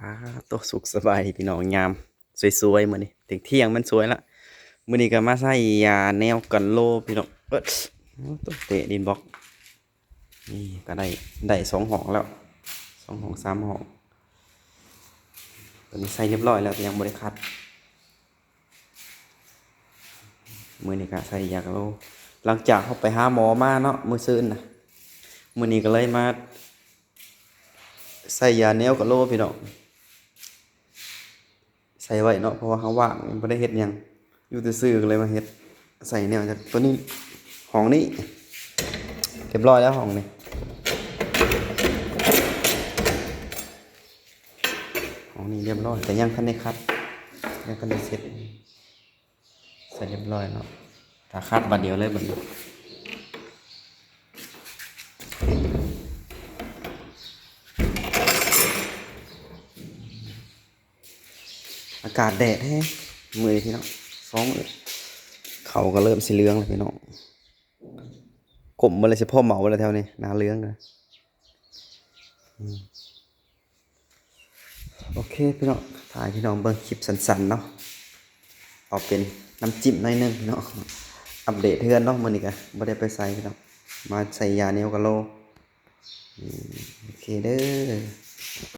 ປາໂຕ ສຸກສະບາຍດີພີ່ນ້ອງ ຍາມສວຍໆ ມື້ນີ້ ທ່ຽງໆ ມັນສວຍລະ. ມື້ນີ້ກໍມາໃສ່ຢາແນວກະໂລພີ່ນ້ອງ ເອີ ໂອ້ ໂຕ ເຕະດິນບລັອກ. ນີ້ກໍໄດ້ ໄດ້ສອງຫ້ອງແລ້ວ ສອງຫ້ອງ ສາມຫ້ອງ. ຕົວນີ້ໃສ່ຮຽບຮ້ອຍແລ້ວ ແຕ່ຍັງບໍ່ໄດ້ຂັດ. ມື້ນີ້ກະໃສ່ຢາກະໂລ ຫຼັງຈາກເຮົາໄປຫາໝໍມາເນາະ ມື້ຊືນນະ. ມື້ນີ້ກໍເລີຍມາໃສ່ຢາແນວກະໂລພີ່ນ້ອງ ໃສ່ໄວ້ເນາະ ເພາະວ່າເຮົາວ່າງ ຍັງບໍ່ໄດ້ເຮັດຫຍັງ ຢູ່ຊື່ໆ ກໍເລີຍມາເຮັດ ໃສ່ແນວຈາກຕົວນີ້ ຫ້ອງນີ້ ຮຽບຮ້ອຍແລ້ວ ຫ້ອງນີ້ ຫ້ອງນີ້ຮຽບຮ້ອຍ ແຕ່ຍັງທັນໄດ້ຂັດ ຍັງທັນໄດ້ເຊັດ. ໃສ່ຮຽບຮ້ອຍເນາະ ຖ້າຂັດບາດດຽວເລີຍບາດນີ້. ອາກາດແດດແຮງມື້ນີ້ພີ່ນ້ອງ ສອງມື້ ເຂົ້າກໍເລີ່ມຊິເຫຼືອງແລ້ວພີ່ນ້ອງ ກົມເບິ່ງແລ້ວຊິພໍເໝົາແລ້ວແຖວນີ້ ໜ້າເຫຼືອງນະ. ອືມ ໂອເຄພີ່ນ້ອງ ຖ້າໃຫ້ພີ່ນ້ອງເບິ່ງຄລິບສັ້ນໆ ເນາະ ເອົາເປັນນ້ຳຈິ້ມໜ້ອຍໜຶ່ງເນາະ ອັບເດດເຮືອນເນາະ. ມື້ນີ້ກໍບໍ່ໄດ້ໄປໃສພີ່ນ້ອງ ມາໃສ່ຢາແນວກະໂລ. ອືມ ໂອເຄເດີ.